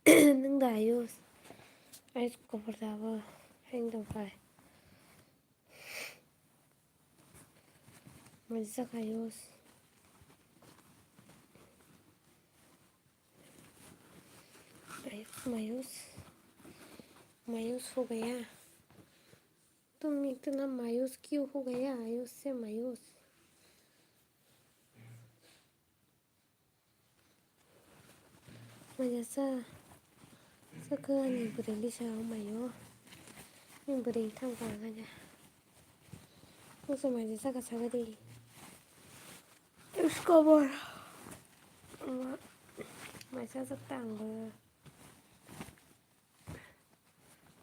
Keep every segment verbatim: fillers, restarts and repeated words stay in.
Nung da ayus. Ayus kobor da bo. Heng dong pai. Majak ayus. Ayus, mayus. Mayus ho gaya. Tum itina mayus kyu ho gaya, ayus se mayus. Maya sa. Saka ni bwrwi lisa o mayo. Ni bwrwi thang thang kanya. Musa maya saka saka di. Usko bor. Maya sa tang bo.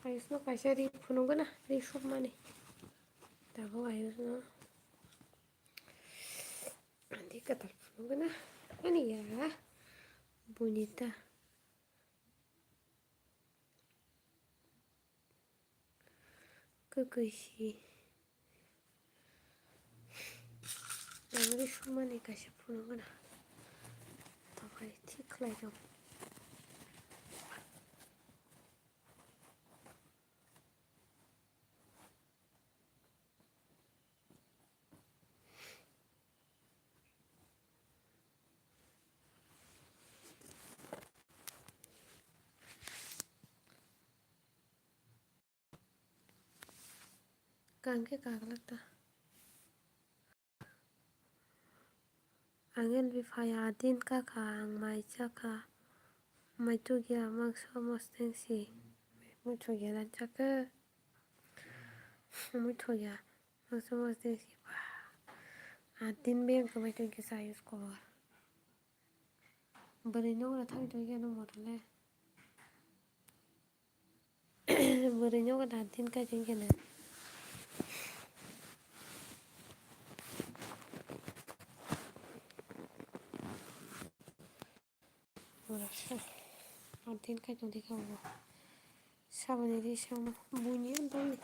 Ayus no kaisa ri phunuk na, ri suk mani. Tabuk ayus no. Andi katal phunuk na. Ani ya. Bunita. Kwkwi si. Ang ri suk mani kaisa phunuk na. Tokai thik khlai rok. Kang khe kaglak ta. Ang L B phai a din ka kha, ang mai cha kha. Mai thuk ya, mangso mosteng si. Mui thuk ya, dan cha khe. Mui thuk ya, mangso mosteng si. A din beng khe mai thuk ya, sa use kobor. Bwrwi nok ra thang thang khe no moto le. Bwrwi nogo da din kai din khe na. Ora sa. Ar din kai tong dikha bo. Saboni ri sama. Buni antoni.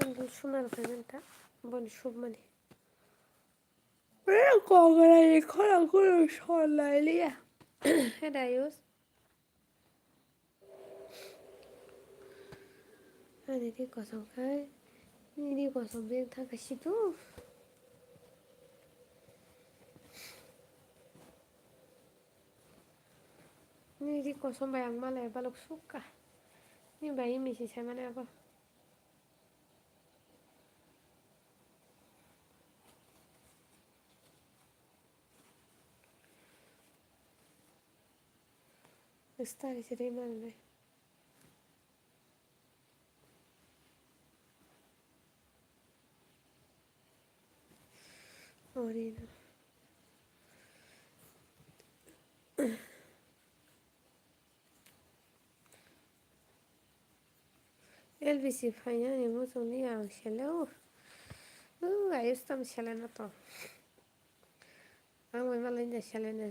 Andu sunar payment ta. Boni sub mani. Kongrai khorang khorang son lai liya. He dayus. Ani ri kosom khai, nini ri kosom beng thang kha situ. Nini ri kosom bai ang malai balok sukha. Ni bai misi sai mane abo. Stari se ri manle. Ori no. L B C phainani muchungni ang sele o. O, ayus tam sele na to. Ang bai malai da sele na.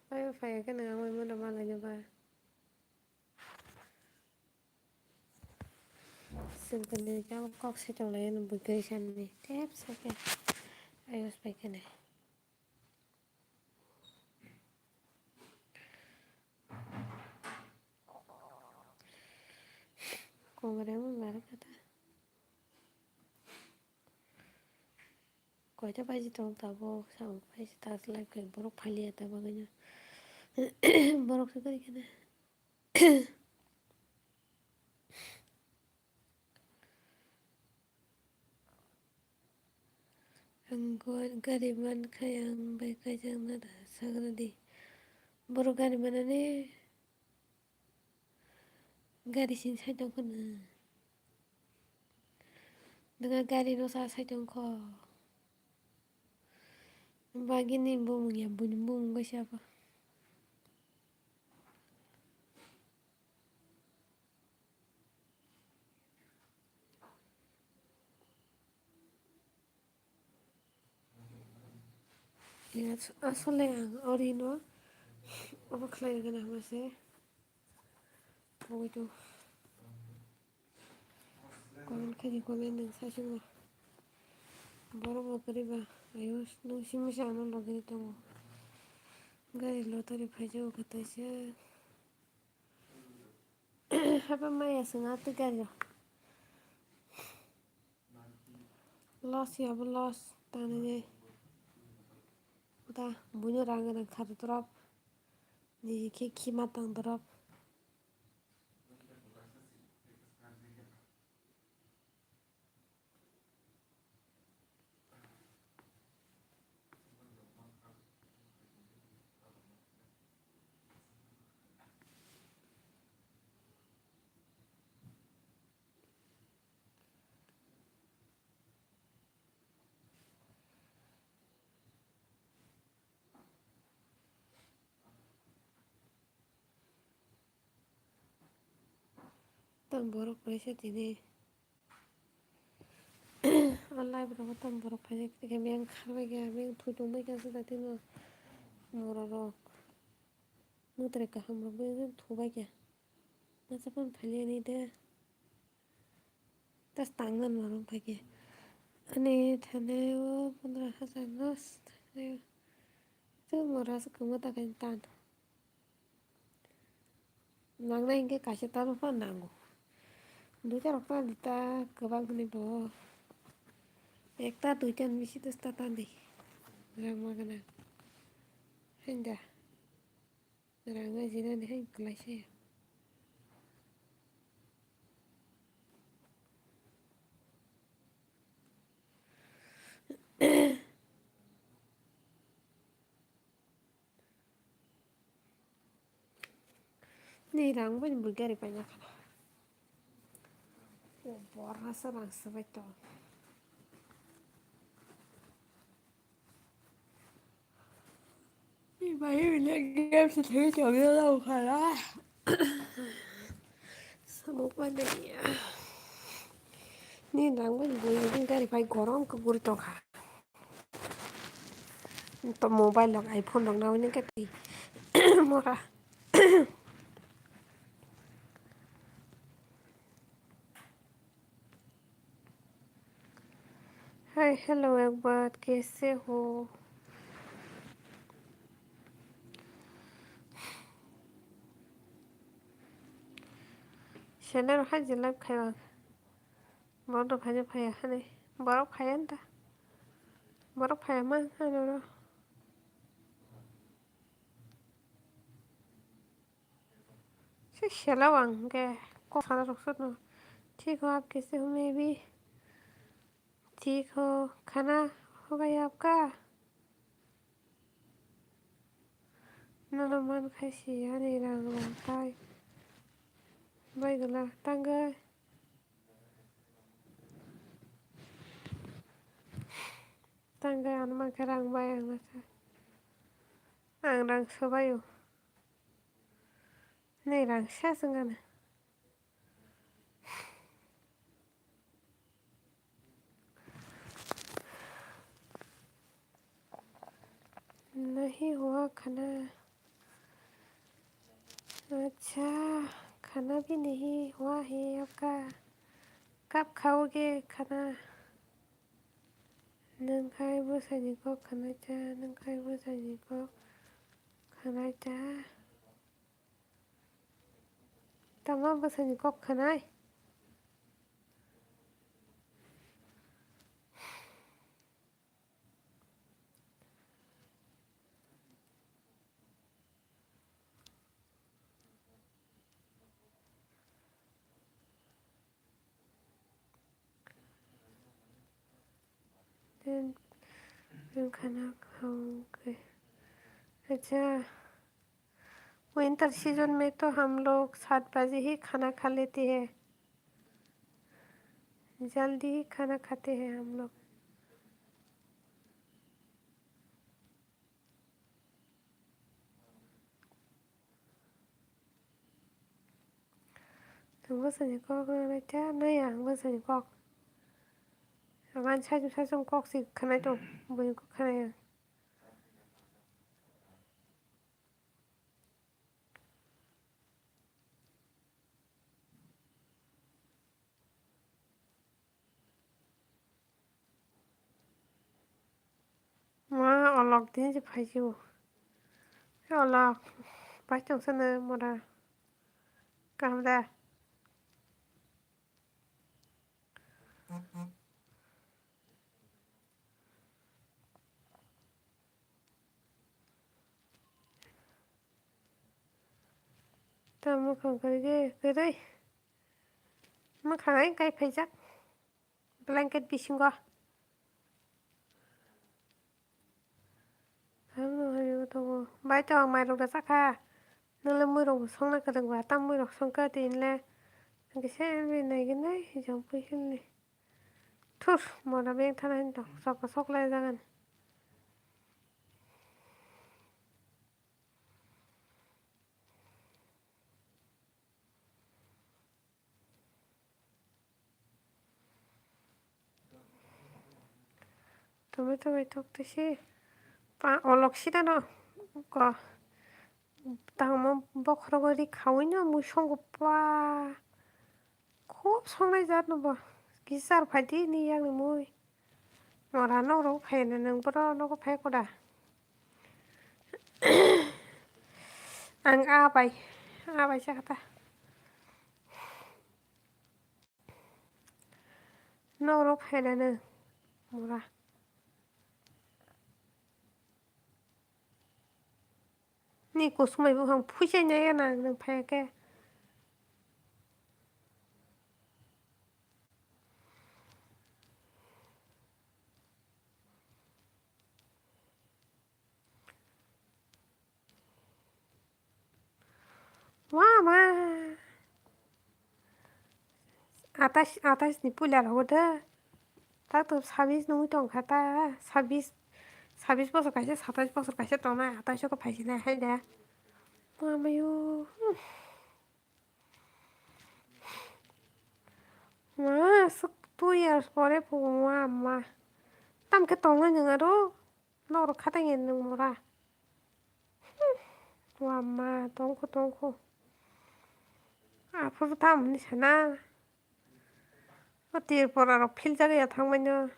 Bai phai khe nang ang bai mano malai na ba. Sengkani jang kok se tong lai no bwkhe sani tep sake. Ayus bai khe nai. Kongre mo mare kata. Koita baji tong tabuk, samung paisa ta slai khe borok phaliya ta bagwino. Borok se kari khe na. Ang gari man khai ang bai kaijakna da sagra di. Borok gari manani gari sini sai tong khna. Nwnga gari no sa sai tong kho. Bagini bumung ya buni bumung bai sabo. Asole ang orino obo khlai gana hamase. Bogoi to. Comment khaidi comment nang saichung no. Borok bo kwrwi ba ayo nung simi sa ano logiri tongo. Gari lottery phaijak khe taisa. Haba maya swnga tei gari o. Loss ya bo loss tanwi. Da buino rang rang khar drop. Ni khe khima tang drop. Tam borok paisa tini. O live rogo tam borok paijak tini, meng kharbai kha, meng thwi tongbai kha, sida tini mura rok. Mutrai kaham rok bai thubai kha. Masa pan phali ani de. Tas tangna norok bai kha. Ani thane o pondro hajar no thane. Tu mura se kwma ta kain tan. Nangnai hinkhe kaisa tamo phano nango. Duita rok ta dita kwbang hwnwi bo. Ekta duita ni bisi ta ta di. Rang ma gana. Hinda. Rang ngai jina ni hai kwlai se. Ni rang bai bui gari paina khana. O borra sa rang sabai to. Ni bai ni game se thei to ge la khana. Samuk bai de ya. Ni rang bai bui gari pai gorom ke guri tongkha. To mobile rok iPhone rok na hwnwi khe twi mora. Hi, hello, ek baar, kaise ho? Channel hai je live khaiba. Borok no phai phai ya hani. Borok phai ya da. Borok phai ya ma hani oro. Se sela wang ke kok sana rok sut no. Thik ho aap kaise ho, maybe. Thik ho, khana ho gaya aapka? Nono man khai si ani rang rang tai. Bai gula tangwi. Tangwi ano man khe rang bai ang nasa. Ang rang sobai o. Nei rang sa sengana. नहीं हुआ खाना। अच्छा, खाना भी नहीं हुआ है आपका। कब खाओगे खाना? Nung khai bwsai ni kok khwnai cha, nung khai bwsai ni kok khwnai cha. Tama bwsai ni kok khwnai? Then, then खाना खाओगे। अच्छा, winter season में तो हम लोग सात बजे ही खाना खा लेते हैं। जल्दी ही खाना खाते हैं हम लोग। Ang bwsani kok nai cha nai ang bwsani kok. Ang ani sajwk sajwk kok se khwnai tong, buini kok khwnai ang. Ma olok din se phaisio. Olo, bai tong sano mora. Kaham da? Ta mukhang kwrwi khe kwrwi. Mukhang ai kai phaijak. Blanket bisingo. Ang no hari tongo. Bai to ang mairok da chakha. Nole muirok bo songna kwrwng ba. Tam muirok songkha tini le. Ang kisa nai gwnai jom pui hwnli. Thur, mora beng thana hin to. Sok sok lai jagan. Tumi tumi tok tisi. Pa olok sida no. Ko. Tangmo bokhorogo ri khawi no mui songo pa. Khub songnai jat no bo. Kisar phaidi ni yang ni mui. Mora nok rok phai na nang boro nogo phai koda. Ang a bai. A bai sa kata. Nok rok phai na nang. Mora. Ni kusumai buphang phuisai nai gana nwng phai khe. Wa ma. Atais, atais ni puila rogo de. Tak to sabis nungwi tong kha ta. Sabis, sabis bosor kaisa, satais bosor kaisa tongnai. Atais o khe phaisinai hai de. Mamayo. Ma, suk two years pore phugo ma, ma. Tam khe tongnai nwng aro. Norok khatai nwng mora. Wama, tongkho, tongkho. Aphuru tamni sana. O Tripura rok philjak ya thangmano.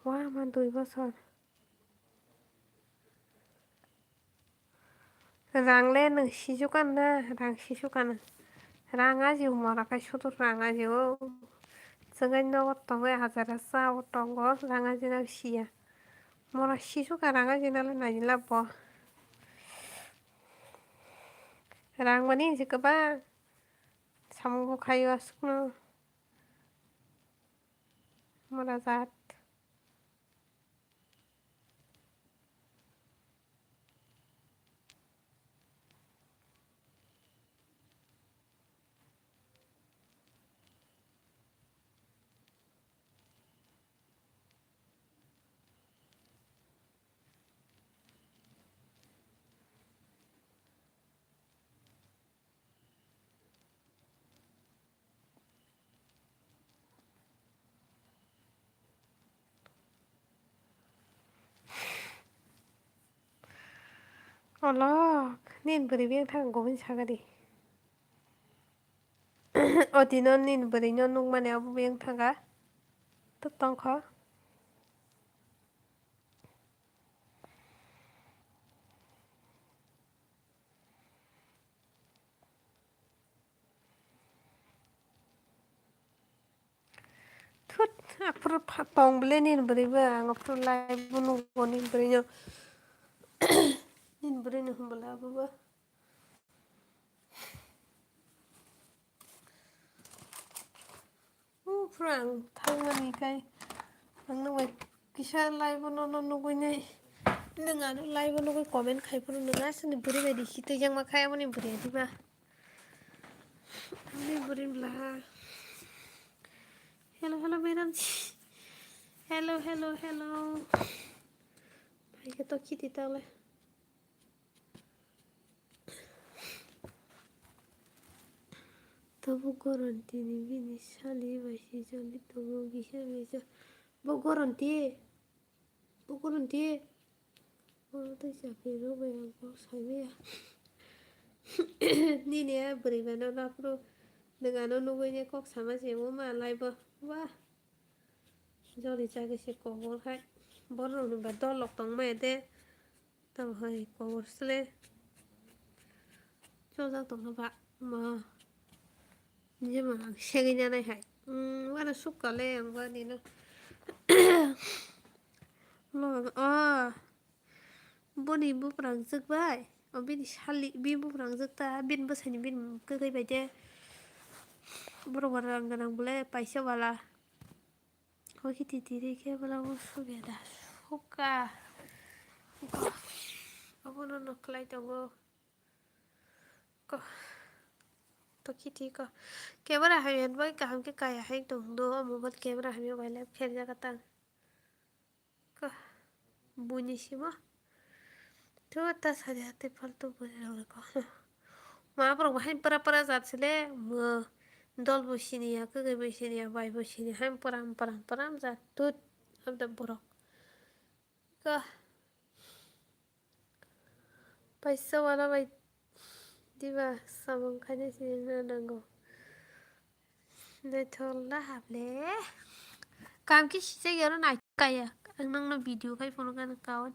Wama, dui bosor. Rang le nwng sisuk anna, rang sisuk anna. Rang aji mora kai sudur rang aji o. Chwngwi nogo tongwi ajara cha o tongo, rang aji nang siya. Mora sisuk a rang aji nang le naijila bo. Rang mani hinsi kwbang. Samung bo khaio aswkno. Mora jat. Olok, nini bwrwi beng thang gobin sagadi. O tino nini bwrwi no nukmani abo beng thanga. Tok tongkho. Thut, aphuru pha-, tong bwle nini bwrwi bo, ang aphuru live bo nugo nini bwrwi no. Nini bwrwi no hwnbwla abo bo. Uphuru ang thangmani kai ang nung bai kisa live no no nugui nai. Nung ano live nugui comment khai phuru nung aswkni bwrwi bai di si twijak ma khai aboni bwrwi di ba. Ani bwrwi bla. Hello, hello, Biramji. Hello, hello, hello. Bai khe to khiti tale. Tabuk goron tini bini sali bai sijoli tongo kisa misa. Bo goron ti? Bo goron ti? Bo tei chakri rok bai ang kok sai maya. Nini a bwrwi mano naphuru nwng ano nugui ne kok sama se omo ma live o. Wah. Joli chagwi se kobor hai. Borok rokni ba dol rok tong maya de. Tamo hai kobor sle. Chojak tongkha ba. Ma. Jemon ang segwi nanai hai. Hmm, wano sukka le ang wani no. Lo, ah. Boni buprang jwk bai. O bini sali, bini buprang jwk ta, bini bwsani bini kwkhwi bai de. Borok ba rang gwnang bole paisa wala. Hoi khe titiri khe bwlamo sugya da. Suka. Obono no khlai tongo. Ko. To kiti ko. Camera hamya bai kaham khe kaya hai tong do. Mobile camera hamya bai le pher jaga tang. Ko. Buini simo. To ta sari hati faltu bui rok ko. Ma borok bahai pura pura jat sile mo dol bo siniya, kwgwi bo siniya, bai bo siniya, hai pura pura pura jat tut abda borok. Ka paisa wala bai diba samung khainai sinina nango. Naithok la hable. Kam khe sijak yaro nai kaya. Ang nangno video khai phunukha nang kawan.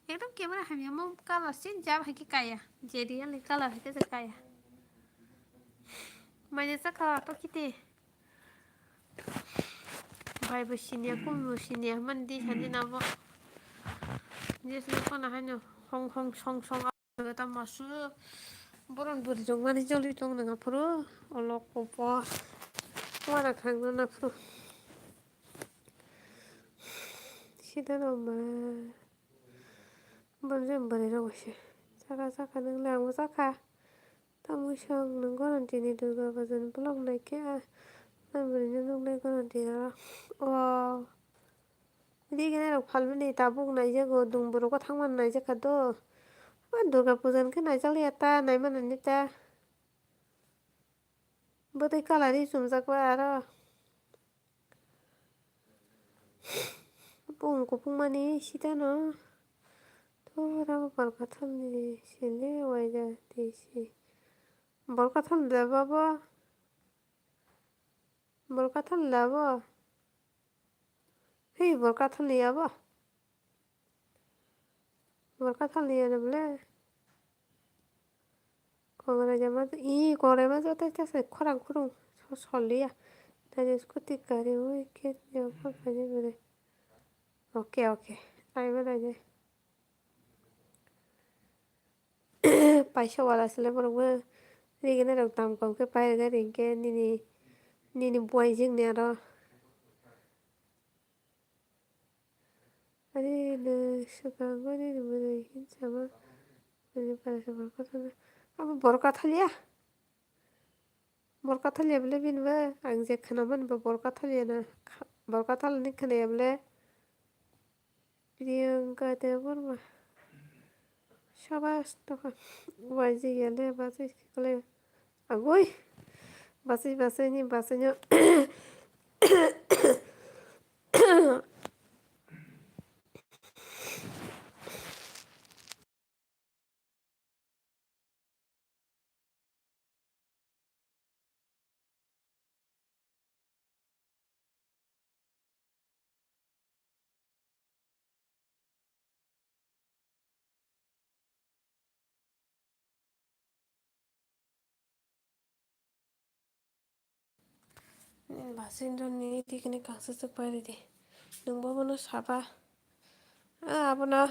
Ekdom camera hamya mo colour sin jab hai khe kaya. Je real ni colour hai khe se kaya. Manya sakha to kiti. Bai bo siniya, kum bo siniya, mani di sani na bo. Jesle kono haino hong hong song song a ta masu. Boron buri rok mani joli tong nang aphuru. Olok popo. Wara khang na aphuru. Sida no ma. Bon jem buri rok se. Saka saka nang le ang bo saka. Tamo song nung goron tini Durga Puja ni vlog nai khe ah, nang bwrwi no nuknai goron tini oro. O rignai rok phalmani tabuk naijago, dum borok o thangmani naijak kha do. O Durga Puja ni khe naijak liya ta, naima nani ta. Bwtwi colour ri chumjak ba aro. Bung kuphung mani sitano. To rabo borkathal ni sini waija tisi. Borkathal da babo. Borkathal da bo. Hei borkathal ni abo. Borkathal ni ano bole. Kongra jama i kongra ma joto ta se khorang khurung so soliya. Ta je scooty gari oi ke jama khaje bole. Okay, okay. Ai bole je. Paisa wala sele borok bo. Rigene rok tam kom ke pai gari ke nini nini buai jing ni aro. Ani no swkang ani ni bwrwi hinsama bwrwi para se borok thangna. Abo borok kathaliya. Borok kathaliya bole bini bo ang je khwnamani bo borok kathaliya na. Borok kathalani khwnaya bole. Priyanka Debbarma. Sabas tokha. Waiji yale bachai kale. Agoi. Bachai bachai ni bachai no. Basindro ni tikini kangsa se pari di. Nung bo bono saba. Ah, abono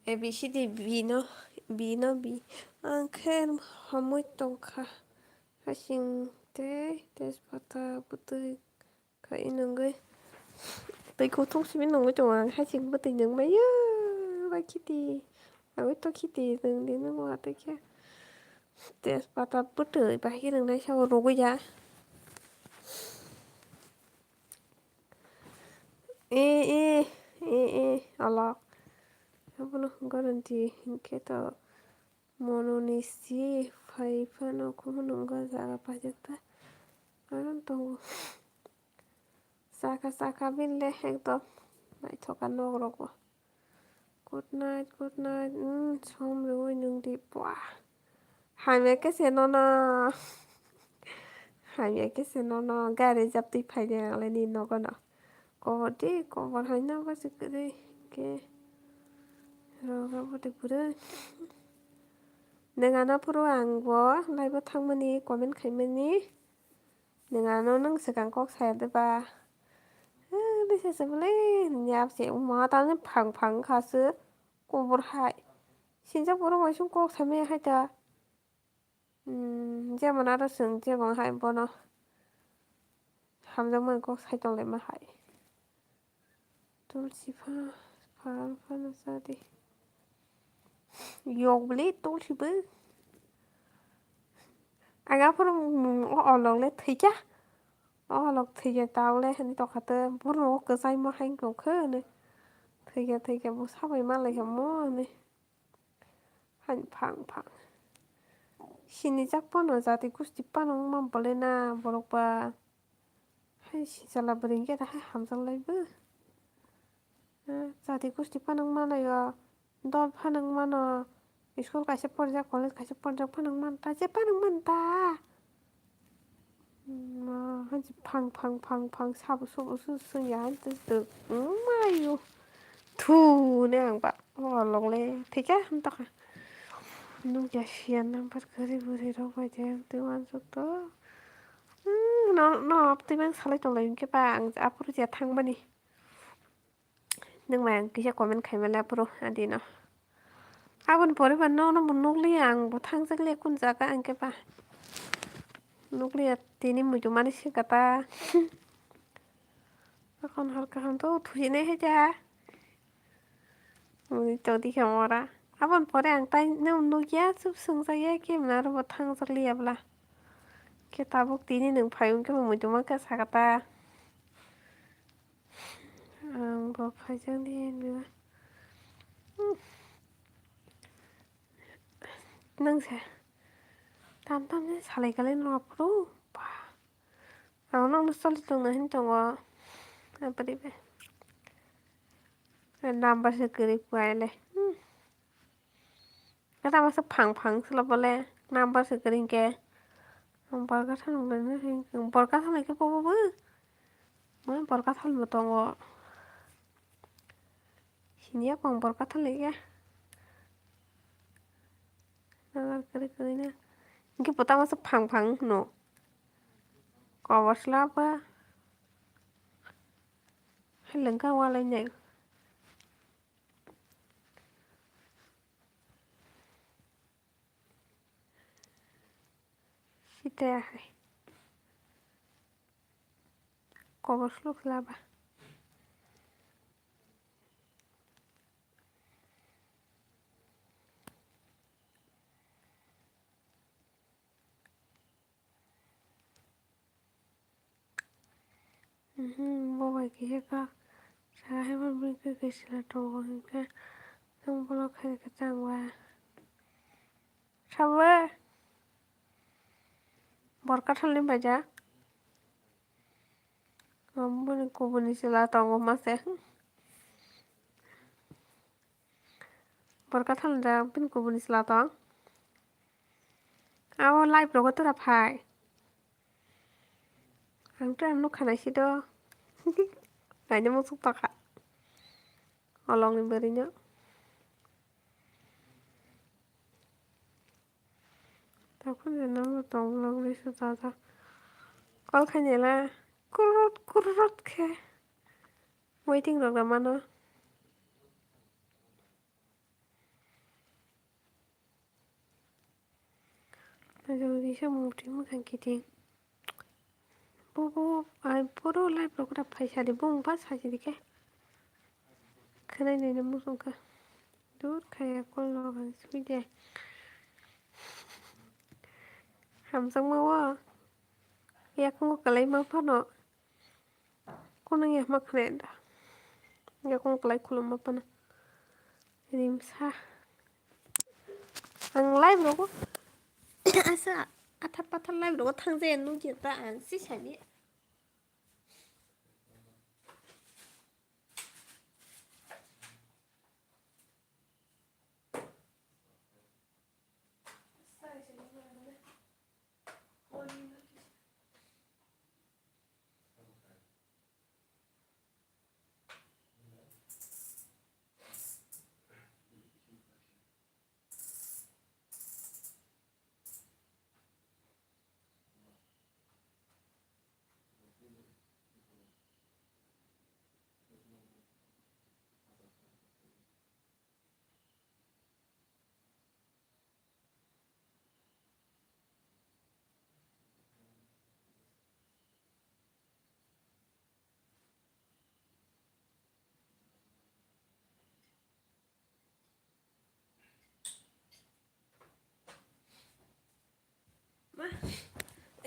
A B C D B no, B no B. Ang khe hamui tongkha. Hasing tei tejpata bwtwi. Khai nungwi tei kuthung simi nungwi tongo ang, hai se bwtwi nungmaya bai khiti, agoi to khiti nungdi nungwa tei khe tejpata bwtwi bai khe nungnai sao rwgwi ya. E, e, e, e, alak. Abono guarantee hinkhe to. Mononi si phai phano kuphunukgo jaga paijak ta. Aron tongo. Saka saka bini le ekdom naithoka nok rogo. Good night, good night. Mm, som rwui nung di. Bwah. Hamya khe se nono. Hamya khe se nono. Gari japtwi phaidi ang le nini nogo no. Kobor di, kobor hai na basi kwrwi khe. Roga bwtwi kwrwi. Nwng ano phuru ang bo live o thangmani comment khaimani. Nwng ano nwng swkang kok saya de ba? Eh, bisi se bwle, nini ap se wngma tamni phang phang wngkha se kobor hai. Sinjak borok bai song kok samaya hai ta. Hmm, jemon aro chwng jemon hai bono hamjakmani kok sai tonglaima hai. Tulsi pha, pha, phano cha di. Yok bwle tulsi bo. Aga phuru mung o olok le thwikha. O olok thwikha ta le hani tokha te bono kwchai ma hai wngkha hwnwi. Thwikha, thwikha bo sabai ma lai kha mo hwnwi. Hani phang phang. Sinijak phano jati gusti phano wngma bole na borok ba. Hai sijala bwrwi hwnkhe da hai hamjak lai bo. Eh, jati gusti phano wngma lai o. Dol phano wngmano. School kaisa porjak, college kaisa porjak phano wngmano ta. Je phano wngmano ta. Ma, hansi phang, phang, phang, phang, sabo, sabo, su, su, ya, hansi tu, mayo. Thu, ne ang ba, o, long le, thika, ham toka. Nuk ya, siya, number, kari, buri, rok, bai, jeng, tu, wan, su, to. Hmm, no, no, twi bang salai tong lai, hwnkhe ba, ang, apuru, ya, thang mani. Nwng bai ang kisa comment khaima le aphuru adino. Aboni pore ba nono bo nukliya, ang bo thangjak liya kun jaga hwnkhe ba. Nukliya tini muitu mani sika ta. Tokon hor kaham to thuji nai hai ja. Mui to dikha mora. Aboni pore ang tai nwng nukya, chup swngjak ya khe mwnaro bo thangjak liya bwla. Khe tabuk tini nwng phai hwnkhe bo muitu mankha saka ta. Ang bo phaijak di, biba. Hmm. Nwng se tam tam se salai kalai no aphuru. Ba. Ang no no sali tong na hin tongo. Abadi be. Number se kwrwi phaile. Hmm. Kata masa phang phang sila bole number se kering ke. Borka thal nung nung nung borka thal ke bobo bo. Mo borka thal mo tongo. Sini ya kong borka thal ya. Number kering kering na. Ke pota masa phang phang no. Kobor sila ba. Hai lengka walai nai. Sita hai. Kobor slok laba. Mhm, bo bai kisa kha. Sa hai bo bini khe khe sila tongo hinkhe. Nwng bolok hai khe chang ba. Sabo. Borka thal ni baja. Bini kubun ni sila tongo mase. Borka thal da bini kubun ni sila tong. Abo live rogo tora phai. Ang to ang nukha naisi do. Naina muchuk tokha. Olong ni bwrwi no. Tokon je nang tong nang risa tata. Kol khainela kurut kurut khe. Waiting rok da mano. Najol kisa murti mwkhang kiting. Bo, bo, ai, poro live rok da phaisa di, bo wngkha saji di khe. Khwnai nai no muchung kha. Dur khaya kol no ang sui de. Hamjakma o. Yakungo kwlai ma phano. Kunung ya ma khre da. Yakung kwlai khulum ma pana. Rimsa. Ang live rogo. Asa athar pathar live rogo thang jaya nung ya ta ang si sani.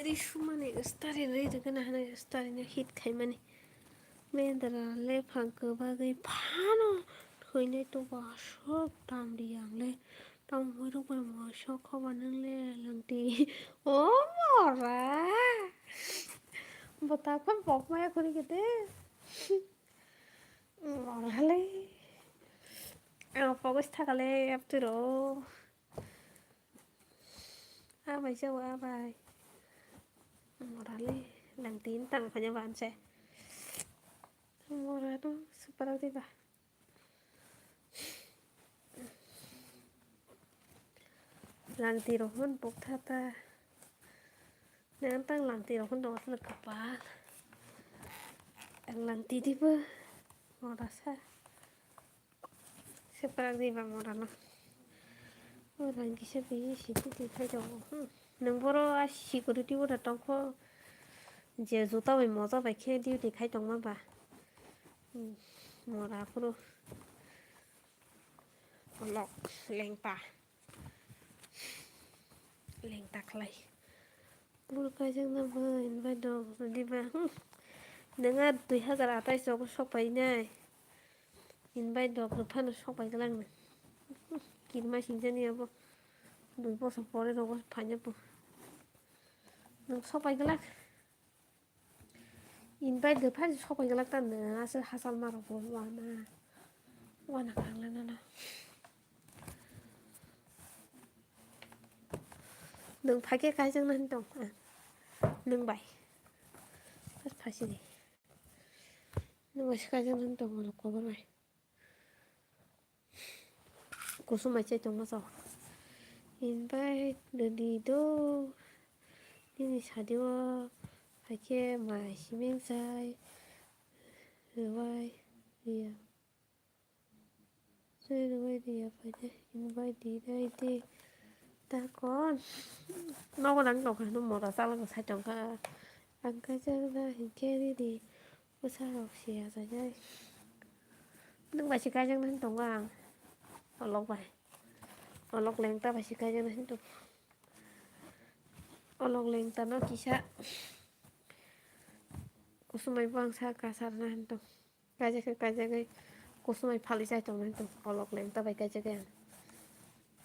Ri sumani stari ri rwgana hwnwi stari no hit khaimani. Mendra lephang kwbagwi phano thwinai tuba aswk tamdi ang le. Tamo hwnwi rwgwi mo sok khoba nang le langti. O mora. Bota khan bok maya khuri kete. Mora le. Ang pogos thakale apturo. Abai jao abai. Mora le langtin tang phanya ban se. Mora no super diba. Langti rohon bok thata. Nang tang langti rohon dong asle kapal. Ang langti diba. Mora sa. Separak di bang ora no. Ora kisa bi siti di khai jago. Hmm. Nang boro a security ora tongkho. Je juta bai moja bai khe duty khai tongma ba. Hmm. Mora phuru. Olok lengta. Lengta khlai. Bul kaijak na bo invite rok rwdi ba. Hmm. Nang a dui hazar atais rogo sok pai nai. Invite rok rw phano sok pai glak na. Hmm. Kirma singjani abo. Dui bosor pore rogo phaina bo. Nang sok pai glak. Invite rw phano sok pai glak ta nang aswk hachal ma rok bo wana. Wana kang le nana. Nwng phaikhe kaijakna hwn tong, ah, nwng bai. Phasini. Nwng bai se kaijakna hwn tong, ulo kobo bai. Kusum bai chai tongma chao. Invite ready do. Nini sadi o phaikhe mai siming chai. Rwbai riya. Chai rwbai riya phaikhe invite di dai di. Ta kon. Nogo nang tongkha no mora chalok sai tongkha. Ang kaijak na hinkhe nini bwsa rok se achainai. Nwng bai se kaijakna hwn tongo ang. Olok bai. Olok lengta bai se kaijakna hwn tongo. Olok lengta no kisa. Kusumai bo ang sa kasarna hwn tong. Kaijak khe kaijagwi kusumai phalwi chai tongna hwn tong. Olok lengta bai kaijagwi ang.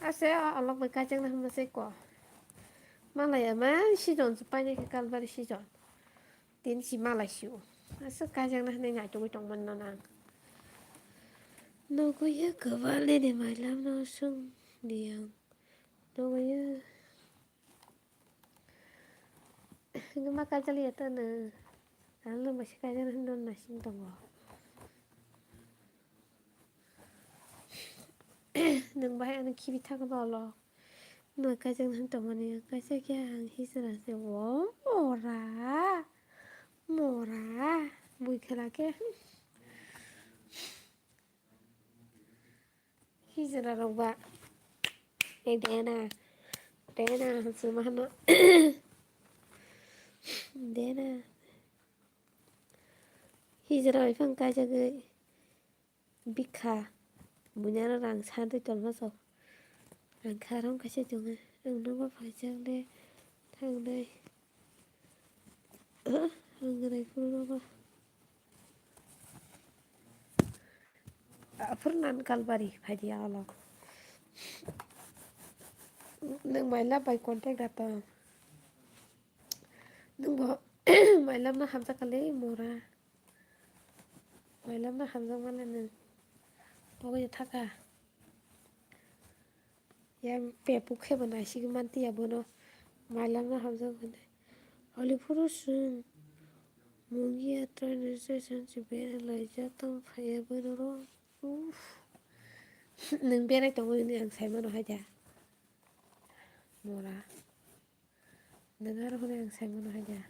Ase olok bai kaijakna hwnba se ko. Malaya ma season se painai khe kalbari season. Tin si malai sio. Ase kaijakna hwnwi naitugwi tongmani no nang. Nogoiya kwbal nini mailam no swng di ang. Nogoiya. Hingke ma kaijakliya ta nwng. Ang nwng bai se kaijakna hwnwi no naising tongo. Nwng bahai ano khibi thangba ulo. Nwng kaijakna hwn tongmani ang kaijakya ang hijra se o mora. Mora. Bui khela khe. Hijra rok ba. E dena. Dena, suma hano. Dena. Hijra bai phang kaijagwi bikha. Bunyaro rang sadwi tongma sok. Rang kha rong kaisa tongo. Ang nogo phaijak le thangnai. Ang gwnai phuru nogo. Aphuru nan kalbari phaidiya olo. Nwng maila bai contact da tong. Nwng bo mailam no hamjak kali mora. Mailam no hamjak male nwng. Pogwi thaka. Yang pepu khe bo naisik manti ya bono. Mailam no hamjak male. Oli phuru sung. Mungia train station si bera laijak tong phaiya bono ro. Uff. Nwng berai tongo hwnwi ang sai mano hai da. Mora. Nwng aro hwnwi ang sai mano hai da.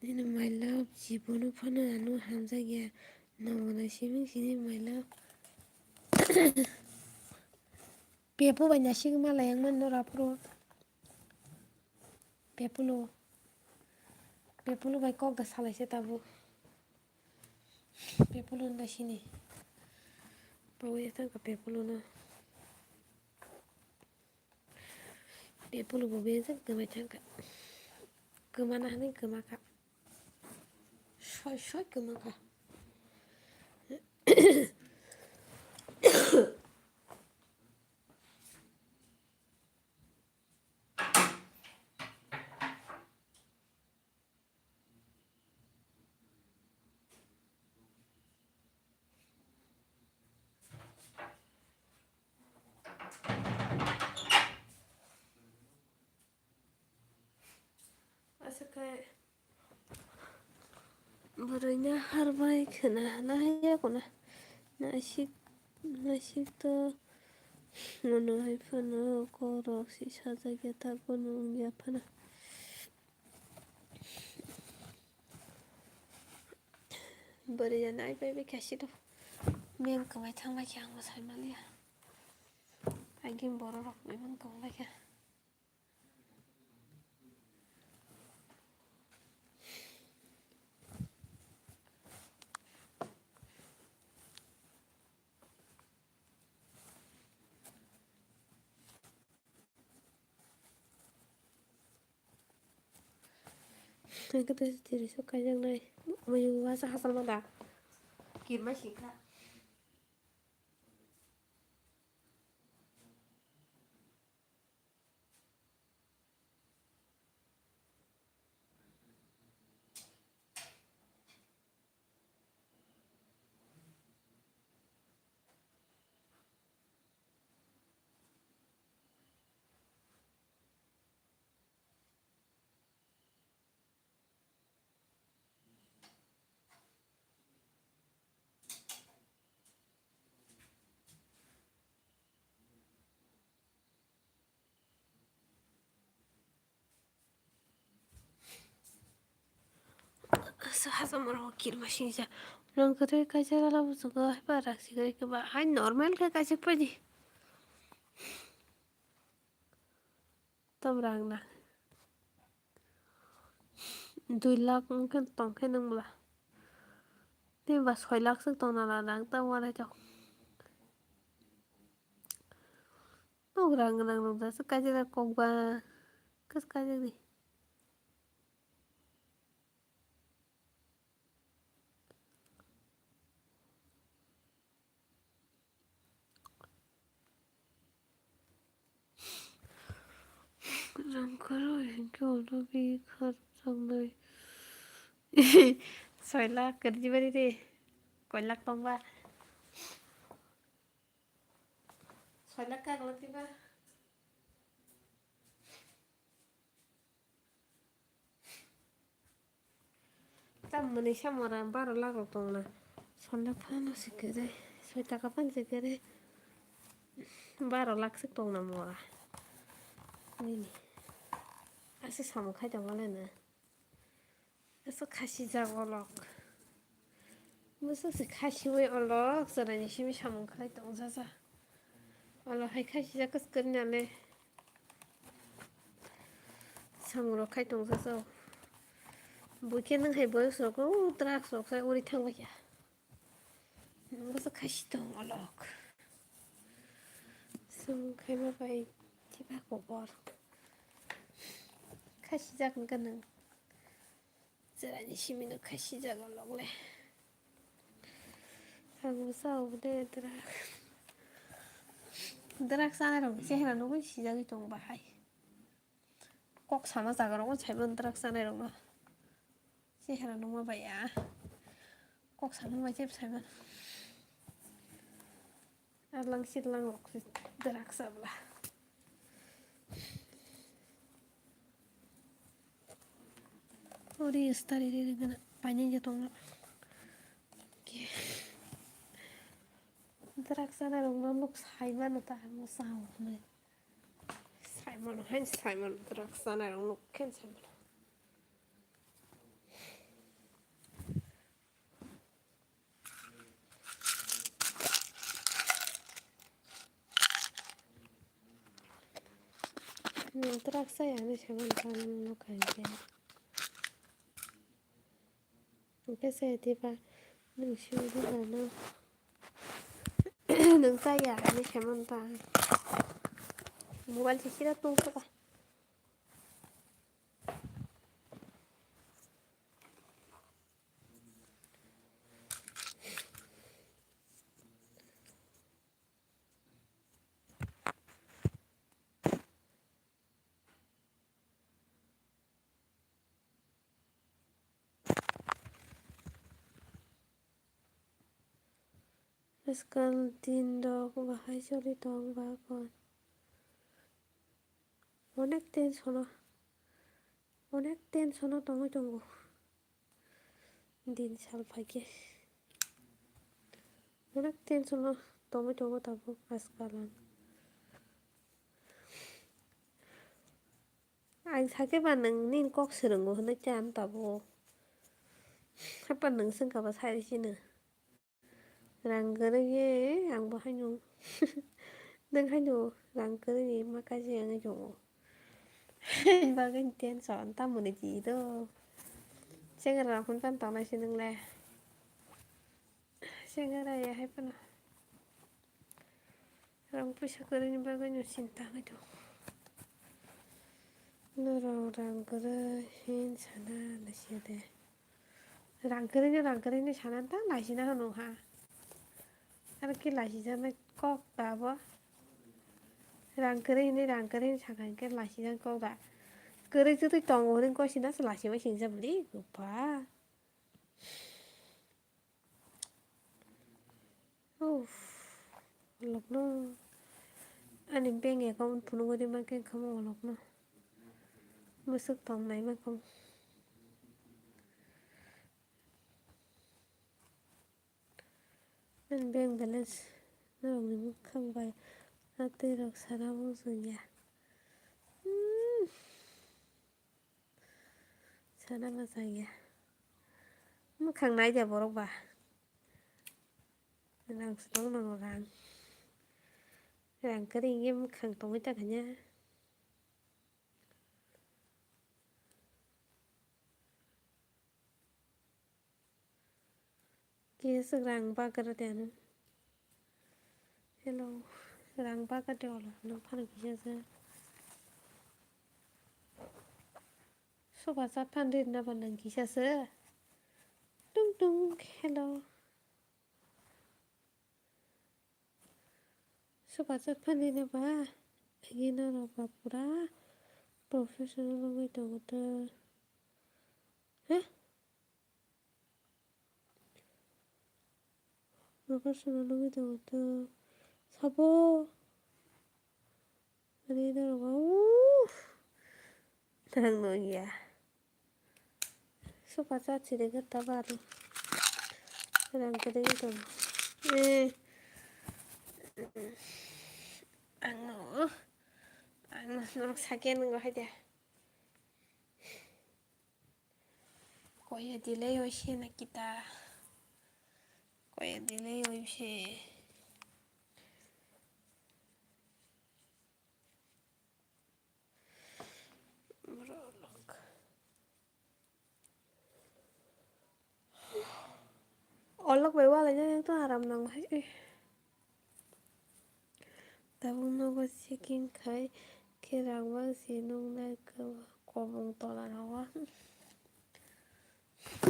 Nini my love, jibono phano ano hamjakya. Nogo nai simi sini my love. Pepo bai naisik malai ang mano raphuru. Pepulo. Pepulo bai kok da salaisa tabuk. Pepolo no sini. Pawi thangkha pepolo no. Pepolo bo bejak twmai thangkha. Kwmana hwnwi kwmakha. Soi soi kwmakha. Aswk khe bwrwino harbai khwna hana haiya khuna. Naisik, naisik to mono hai phano kokrok si sajak ya, tabuk no wng ya phano. Bwrwi ya nai bai bai khe sito. Mem kwbai thang bai khe ang bo sai maliya. Agini borok rok mem kwbai khe. Ang khe tei tiri sok kaijaknai. Mui wasa hachal mada. Kirma sikha. Asa hasa moro kirma singsa. Rang kwrwi kaisa rala busugo hai ba rang sigri khe ba hai normal khe kaisa padi. Tam rang na. Dui lakh wngkhe tongkhe nwng bwla. Tei ba soi lakh swk tongna la rang tam wanaithok. Nok rang gwnang rok da swk kaijak kok ba. Kas kaijak di. Rang kwrwi hinkhe ulo bi kharjaknai. Soi lakh kwrwi bari de. Koi lakh tongba? Soi lakh kagla tiba? Tamoni samora baro lakh rok tongna. Soi lakh phano se kwrwi, soi taka phano se kwrwi. Baro lakh se tongna mora. Nini. Ase samung khai tongma lena. Asa khasi jak olok. Bwswk se khasiwi olok, chwraini simi samung khlai tongjaja. Olo hai khasi jak kwchwk nale. Samung rok khai tongjaja. Bukhe nwng hai boyos rok o drugs rok sai uri thangbaikha. Bwswk khasi tong olok. Samung khaima bai thiba kobor. Khasi jak wngkha nwng. Chwraini simi no khasi jak olok le. Ang bwsa obo de drugs. Drugs chanai rok chehra nugwi sijagwi tong bahai. Kok sana jaga rok saiman drugs chanai rok no. Chehra nugma baiya. Kok sana bai jeb saiman. Arlang sirlang rok se drugs abla. Ori stari ri ri gana paine je tong. Drugs chanai rok no nuk sai mano ta mo sao hwnwi. Sai mano hain sai mano drugs chanai rok nuk khen sai mano. Drugs saya ni saman saman no khai khe. Hwnkhe se tiba Nwng simi rwna no. Nwng chaya hinwi saimano ta. Mobile se sira tongkha. Ajkal din rok bahai choli tong ba kon. Onek tension o, onek tension o tongwi tongo. Din sal phaikhe onek tension o tongwi tongo tabuk ajkal ang. Ang sakhe ba nwng nini kok swrwngo hwnwi chan tabuk. Haiphano nwng swngkha ba sai sino. Rang kwrwi ye ang bo haino. Nwng haino rang kwrwi ye ma kaisa wngwi tongo. Bagwi tension tamoni di do. Chengra rok hwn pan tongnai se nwng le. Chengra ya haiphano. Rang puisa kwrwini bagwi no chinta wngwi tongo. Norok rang kwrwi hin sana naisya de. Rang kwrwini, rang kwrwini sana ta laisina hwnwi ha. Aro khe laisijaknai kok da bo. Rang kwrwi hinwi rang kwrwi hinwi sakha hinkhe laisijaknai kok da. Kwrwi twtwi tongo hinwi kosina se laisima singsa bwlwi bupha. Uff, olokno ani bank account phunugwi rwma khe khamo olokno. Bwswk tong naima khamo. Ani bank balance norokni mwkhang bai atwi rok sana muchungya. Hmm. Sana mwchangya. Mwkhang naida borok ba. Rang se tong nango rang. Rang kwrwi hinkhe mwkhang tongwi ta khanya. Kisa rang bagara de ano. Hello, rang bagara de olo, no phano kisa se. Soba chat phan ri na ba nang kisa se. Tung tung, hello. Soba chat phan ri na ba, agi na rok ba pura professional wngwi tongo to. Heh? Professional wngwi tongo to. Sabo. Ani norok ba, uff. Nang no ya. Soba chat siri khe ta ba ro. Rang kwrwi wngwi tongo. Eh. Ang no. Ang no norok sakhe nwngo hai de. Koye delay oise na kita? Koye delay oise. Borok. Olok bai walai jak to aram nang hai. Tabuk nogo checking khai khe rang bang se nuknai kobong tola rogo.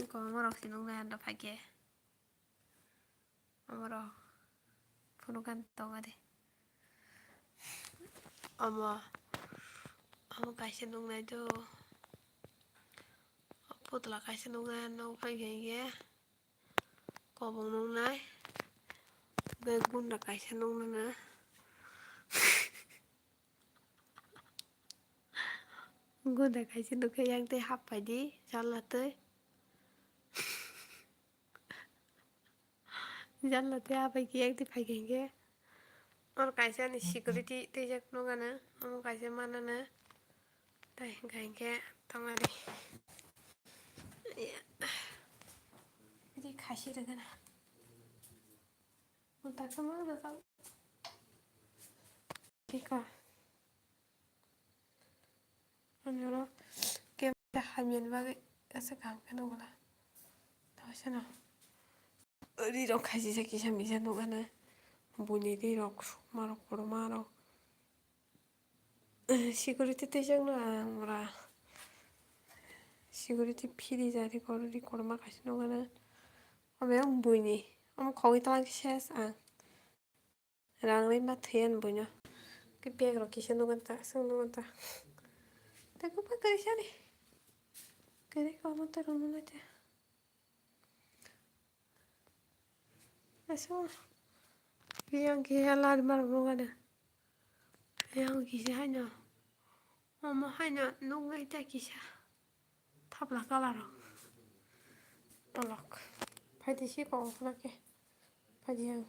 Kobong rok se nuknai ando phaikhe. Amoro phunukani tongo de. Omo, omo kaisa nuknai do. Putla kaisa nuknai, nukphai khe kobong nuknai. Tei gunda kaisa nuknai na. Gunda kaisa nukhe yang tei hap paidi, chala tei. Jala tei abai khe yak twi phai khe hinkhe. Oro kaisa ni security twijak nukgana, omo kaisa manana. Tai hinkha hinkhe tongari. Ri khasi rwgana. Mota khe ma rwjak. Tiko. Ani oro camera hamya ni bagwi aswk kaham khe nukla. Tamo sano. Rirok khaisisa kisa misa nukgana. Buini rirok sukmarok, kwrwmarok. Security twijakno ang ora. Security phiri jari koro ri korma kaisa nukgana. Omo yang buini. Omo khogwi twlang khe ses ang. Rang ri ma thwiyan buino. Ke bag rok kisa nukgana ta, aswk nukgana ta. Tei kwbangma kwrwi sani. Kwrwi kwbangma torok nuknai ta. Aswk. Yang khe ya lari mar nukgana. Yang kisa haino. Omo haino nuknai ta kisa. Thapla colour rok. Tolok. Phaidi si kok khna khe. Phaidi ang.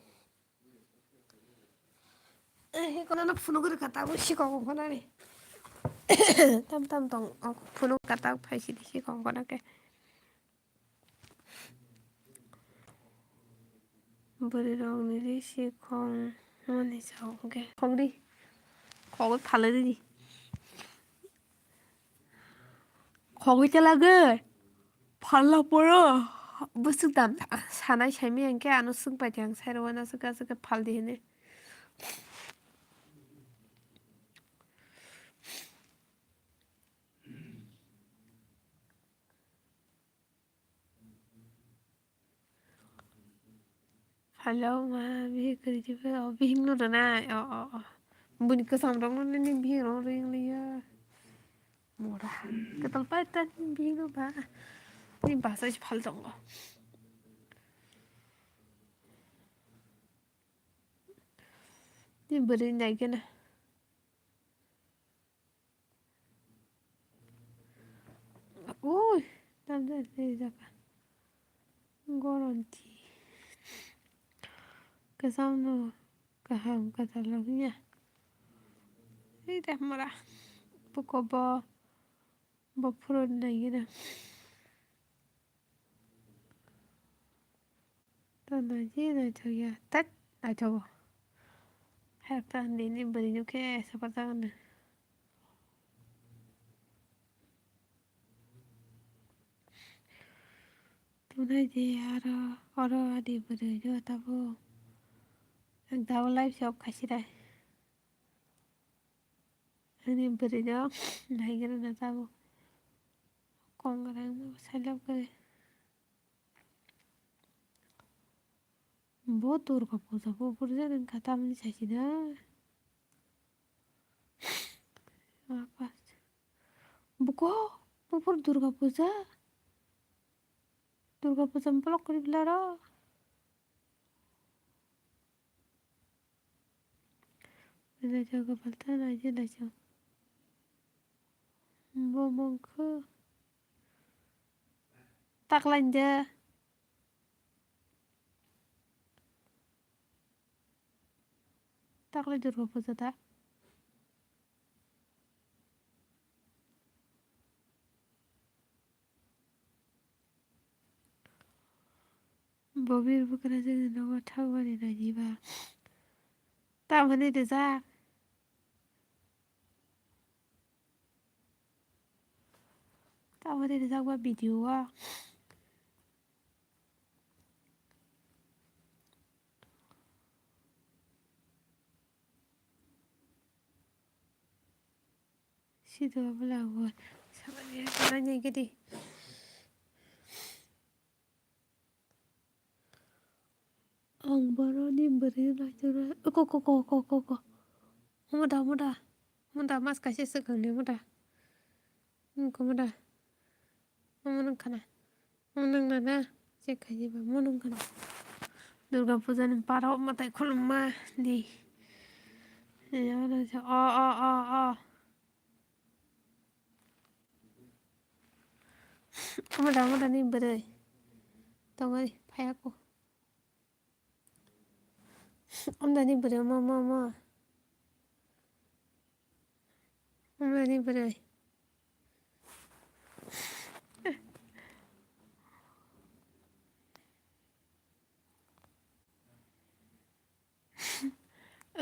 Eh, kono no phunuk rwkha tabuk si kok khna ni. Tam tam tong, phunuk rwkha tabuk phai si di si kok khna khe. Bwrwi rok ni ri si khong mani sao hwnkhe khogri khogwi phalwi ridi. Khogwi chalagwi phalna poro bwswk dam sanai saimanya hwnkhe ano swngpaidi ang sairo uanaswk aswk khe phaldi hinwi. Hello, ma, bihik kwrwi di ba? O, bihik no rwnai. O, o, o. Buini kwcham rok no nini bihik rok rwng liya. Mora. Kwtal pai ta nini bihik no ba. Ni basa si phal tongo. Ni bwrwi nai gana. Ui, tamjani tei jaka. Goronti. Kwcham no kaham kwtal rok ya. Ui, de mora. Buko bo, bo phuru nai gana. To naji naithok ya. Tat, naithogo. Hek ta nini bwrwi no khe sapar ta gana. Tunai je aro, oro ani bwrwi no tabuk. Ek dao live se off khaisira. Ani bwrwi no naigra na tabuk. Kongrang no silap kwrwi. Bo Durga puja bo burjak wngkha tamni saichina. Buko, buphur Durga puja. Durga puja ni vlog kwrwi phlaro. Naijak gopal ta naijak naijak. Bo mangkha. Taklainda. Takle Durga puja ta. Bobir bwkrajwkni nogo thangmani naiwi ba. Tamoni rijak. Tamoni rijak ba video o. Sida bwla bo sakani nai gidi. Ang boroni bwrwi naitugna. Ko, ko, ko, ko, ko, ko. Omo da, omo da. Omo da, mas kaisa swkang ni omo da. Wngkha omo da. Omo nung khana. Omo nung nana. Check khai ba, omo nung khana. Durga puja ni parao mwtai khulumma di. O, o, o, o. Omo da, omo da ni bwrwi. Tongwi phaiya ko. Omo da ni bwrwi, omo, omo, omo. Omo da ni bwrwi.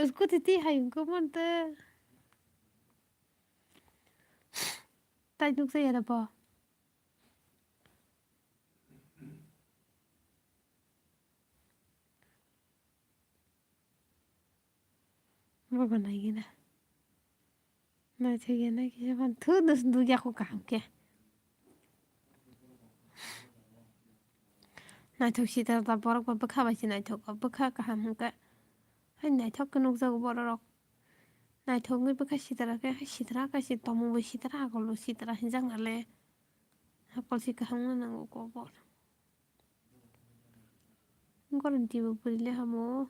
Scooty twi hai wngkhe omo tei. Tai nukjaya da bo. Bo naigina. Naithok ya nai kisa phan thu dus dugya kho kaham khe. Naithok sitra da borok bo bwkha bai se naithok bo bwkha kaham hwnkhe. Hai naithok khe nukjago borok rok. Naithok wngwi bwkha sitra khe hai sitra kaisa tongmung bo sitra agol bo sitra hinjak nale. Hakol se kaham wngna nango kobor. Goron tibo puri le hamo.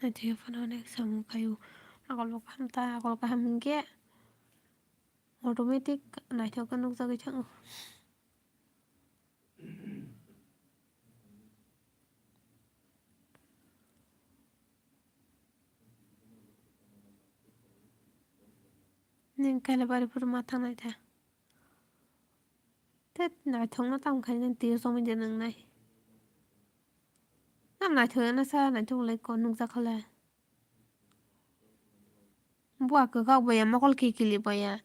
Naithok phano onek samung khaio. Agol bo kaham ta, agol kaham hinkhe automatic naithok khe nukjagwi thango. Nini kailabari phuru ma thangnai ta. Tet naithokno tamo khaina twiyo chomwi de nwngnai. Tam naithok ya nasa naithok lai ko nukjakha le. Buwa kwkak baya mokol kikili baya.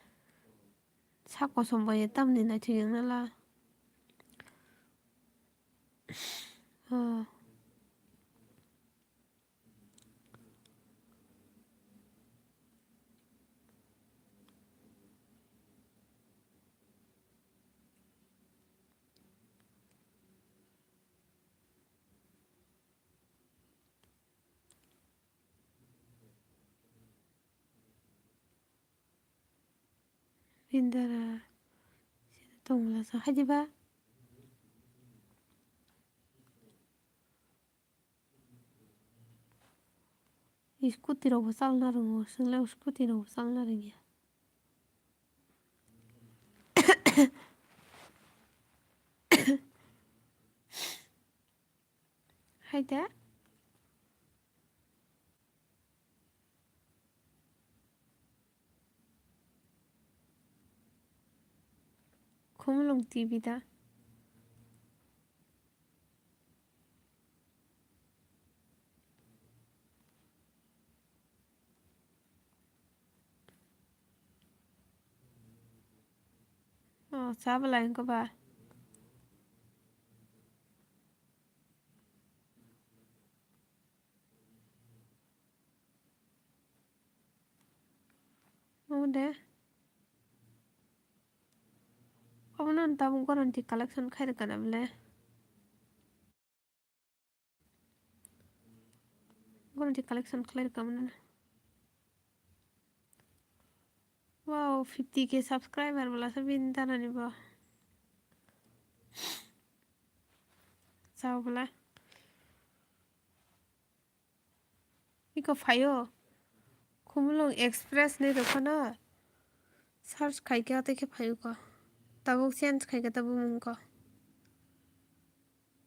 Sak kosom baya tamni naithok ya nala. Oh. Bini dara sida tongmwla sa hai diba? Scooty rokbo chalna rongo, chwngno scooty rokbo chalna rwngya. Hai da? Khumulwng T V da? Oh, cha bwlai wngkha ba? Omo de. Obono tabuk goron di collection khai rwkha na bwle. Goron di collection khlai rwkha mwnwi. Wow, fifty K subscriber bwlasa bini danani bo. Chao bwla. Iko phaio. Khumulwng Express ni dokhano search khaikhe tei khe phaio ko. Tabuk change khaikhe tabuk mung ko.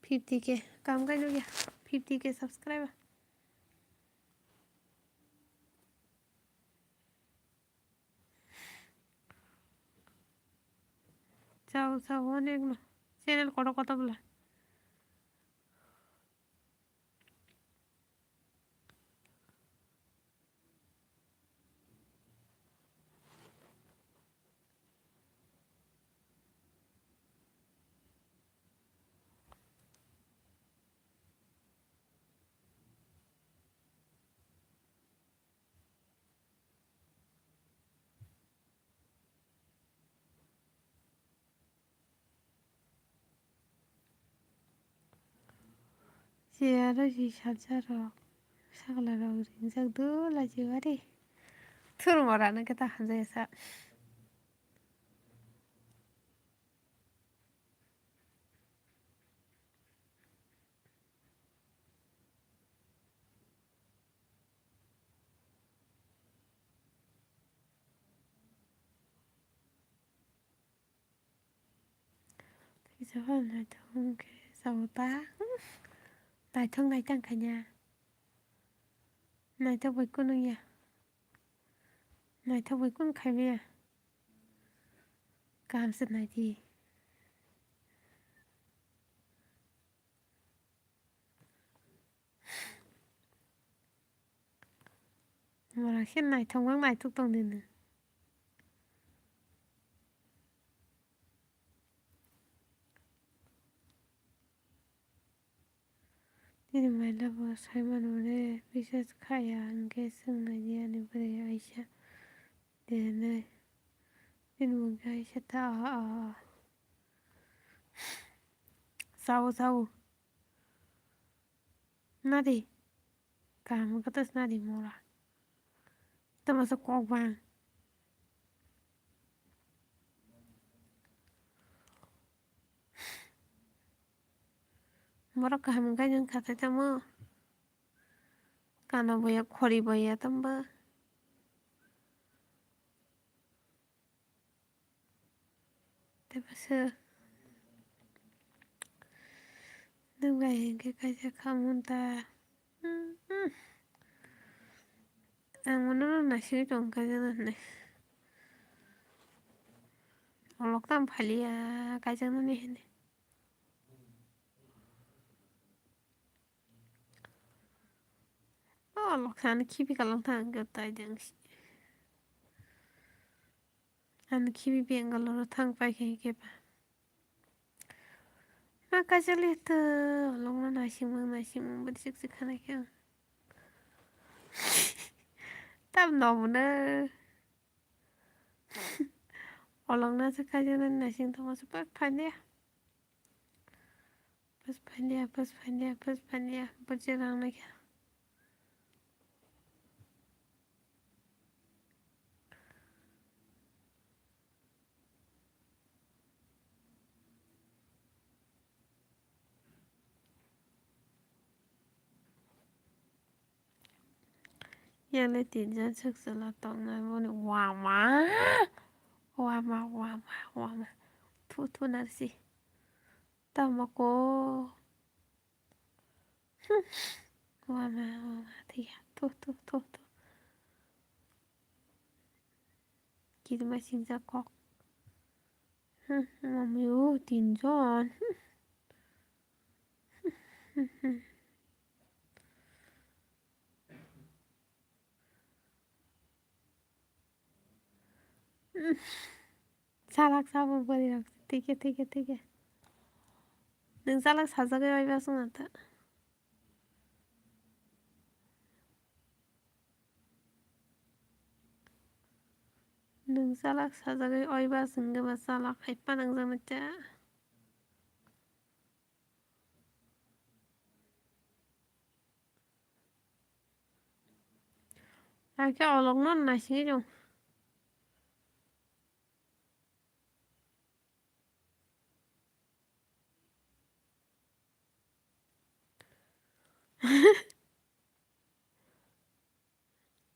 Fifty K. Kam kai nukya. Fifty K subscriber. Chao, chao, onek no. Channel koto koto bwla. Je aro je salsa rok, sakla rok ringjak dol laichibari. Thurmo rana khe ta hamjaya sa. Kisa phano naithok wngkhe chao ta. Naithok naitang khaina. Naithok bai kunu ya. Naithok bai kunu khaimaya. Kaham se naidi. Mora khe naithok mang naithok tong di nw. Abo sai mano re, bisas khaya hwnkhe swng nai di ani bwrwi Aisha de hinwi. Bini mung khe Aisha ta a a a. Sao sao. Nadi. Kaham khe ta nadi mora. Tamo se kok bang. Borok kaham wngkha nwng khatai tamo. Kana boya khori boya tamo. Tei bwswk nwng bai hinkhe kaisa khamung ta. Ang mano no naisingwi tong kaijaknai hinwi. Olok tamo phailiya kaijaknani hinwi. O olok sa ani khibi kalang thang khe tai jang si. Ani khibi Bangalore thang pai khe khe ba. Ma kajali to olong no naising mang naising mang bwswk se khana khe. Tam no mano. Olong no se kajali naising tong se pa phanya. Pas phanya, pas phanya, pas phanya, bwswk rang nai khe. Yang le tinjon swk chwla tongna boni wama. Wama, wama, wama. Thu, thu narsi. Tamo ko. Wama, wama, thia. Thu, thu, thu, thu. Kirima singjak kok. Mami o tinjon. Salak sabo bwrwi rok. Thike, thike, thike. Nwng salak sajagwi oi basong ata. Nwng salak sajagwi oi basong ba salak hai panangjak na cha. Hakhe olokno naisingwi tong.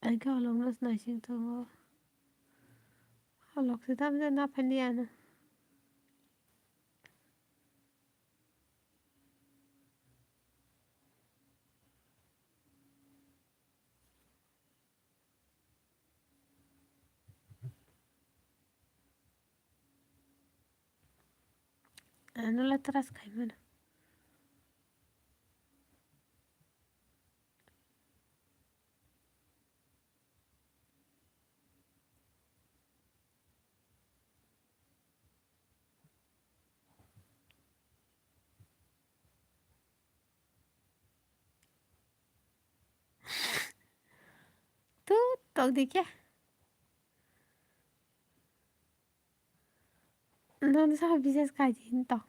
Hakhe olokno naising tongo. Olok se tamjani naphani ano. Ano le trust khai mano. Tu tok di kya? Non sa bises kaji to.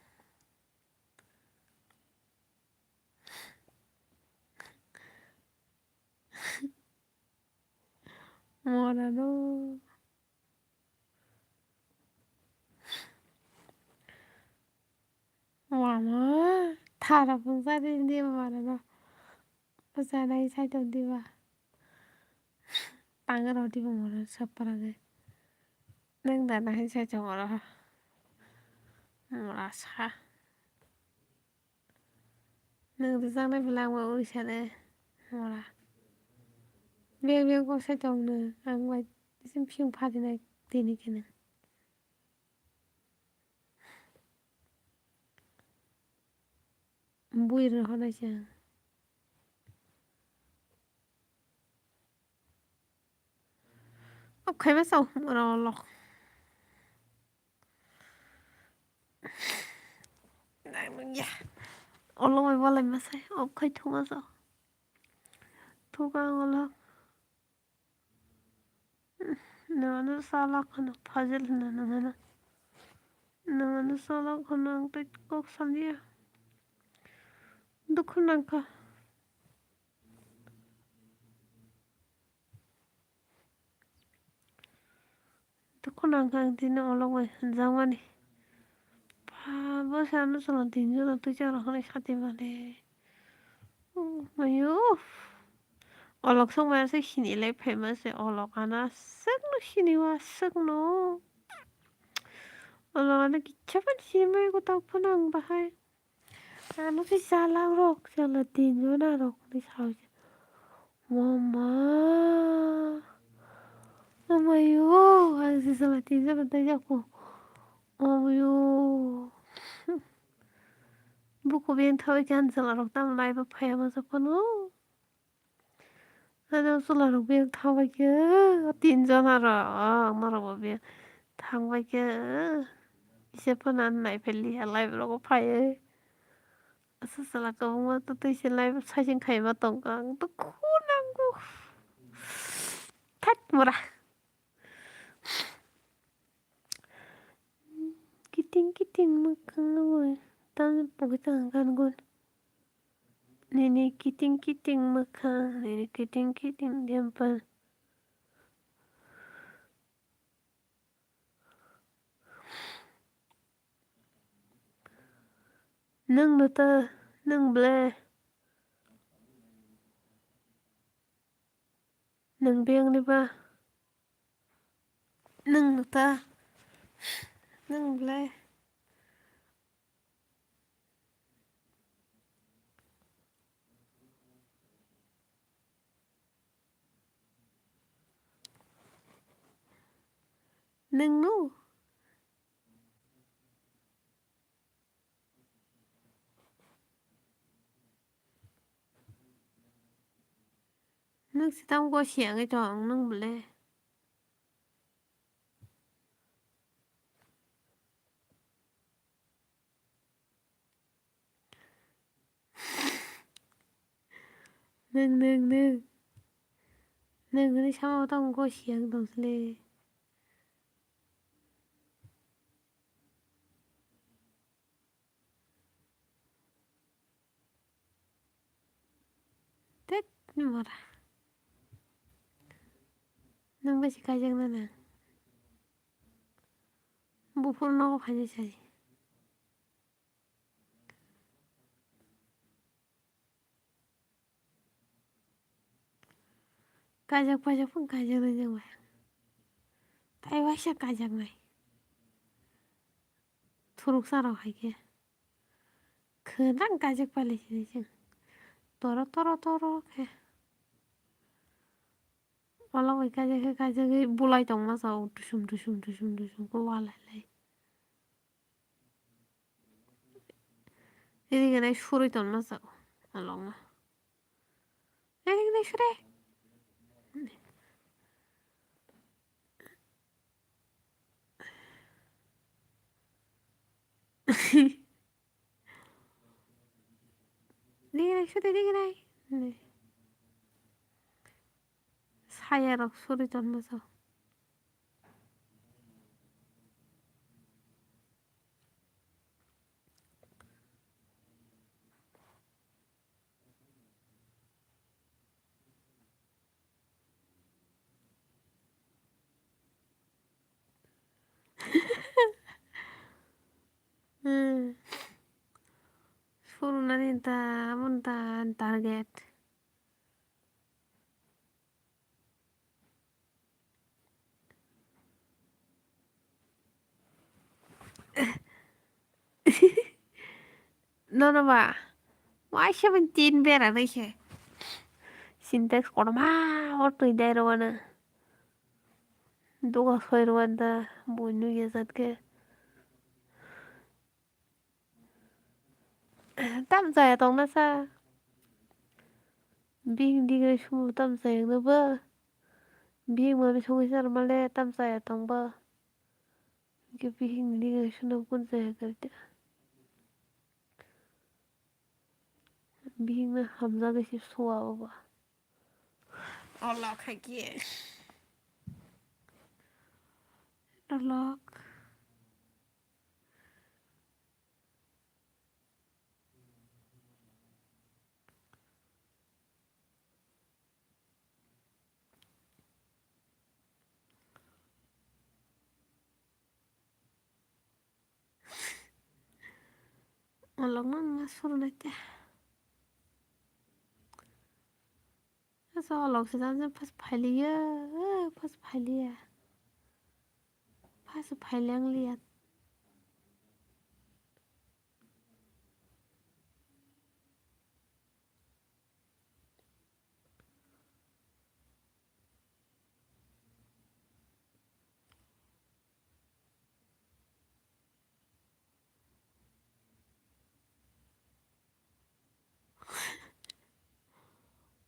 Mora no. Wama, thara phung sa di di mora no. Bwsa nai sai tong diba. Tang rw diba mora sap parang e. Nwng da nai sai tong mora. Mora sa. Nwng rwjaknai belai ang bai uri sale mora. Beng beng kok sai tong nwng ang bai simi phiyung pharinai tini khe nwng. Bui rw honai se ang. Okhai ma sao mora olok. Nang nung ya. Olok mai bolai ma sai. Okhai thuma sao. Thuka ang olak. Nwng ano salak hwno, Fazil hwno nwng ano. Nwng ano salak hwno, ang tei kok salia. Dukhu nangkha. Dukhu nangkha ang tini olok bai hwnjakmani. Ba, bwsa ano chwla tinjon no twi charo hwnwi sati male. Oh, mayo. Olok sok maya se sini lai phaima se olok ano aswk no sini o aswk no. Olok ano kicha phano sini mai ko tak phano ang bahai. Ano se chalak rok, chwla tinjon arok ni sao se. Mama. Mamayo, ang se chwla tinjon no tei jako. Mamayo. Buku beng thawi khe ang chwla rok tamo lai bo phaiya ma sa phano. Ano chwla rok beng thang bai khe, o tinjon aro, o norok bo beng thang bai khe, kisa phano ano nai phailiya, live rogo phaiwi. Asa chwla kwbangma to twi se live saichung khaima tongkha, ang dukhu nango. Thak mura. Kiting kiting mwkhang abo, tamni pogwi tongkha gan gun. Nini kiting kiting mwkhang, nini kiting kiting jempa. Nwng no ta, nwng ble. Nwng beng ni ba. Nwng no ta. Nwng ble. Nwng no. Nwng se tamo gosiya wngwi tong nwng bwle. Nwng, nwng, nwng. Nwng hwnwi sama tamo gosiya wng tong sle. Tet ni mora. Nwng bai se kaijakna nang. Buphuru nogo phainai sai. Kaijak paijak phano kaijaknai jang bai. Tai waisa kaijaknai. Thuruksa rok hai khe. Khwnang kaijak pailai sinai chwng. Toro toro toro khe. Ola bai kaijak khe kaijagwi bulai tongma sa o tusum tusum tusum tusum khe walai lai. Ini gwnai surui tonma sa o along no. Ini gwnai sure. Digi nai, sudi digi nai. Saya rok suri tonma sa. Hmm. Surunani ta, aboni ta target. Nono ba, waisa bai tin bera rikhe. Sintex kotorma o twi dai rwano. Doga soi rwanda, bui nugya jat khe. Tam chaya tongna sa. Bihik digre sumo tam chaya wngna ba. Bihik mami songwi charwmale tam chaya tong ba. Hwnkhe bihik ni digre suno kun chaya kwrwi ta. Bihik no hamjagwi se sua o ba. Olok hai khe. Olok. Olok no wngma suru nai te. Asa olok se jang jang pas phailiya, pas phailiya. Pas phailang liya.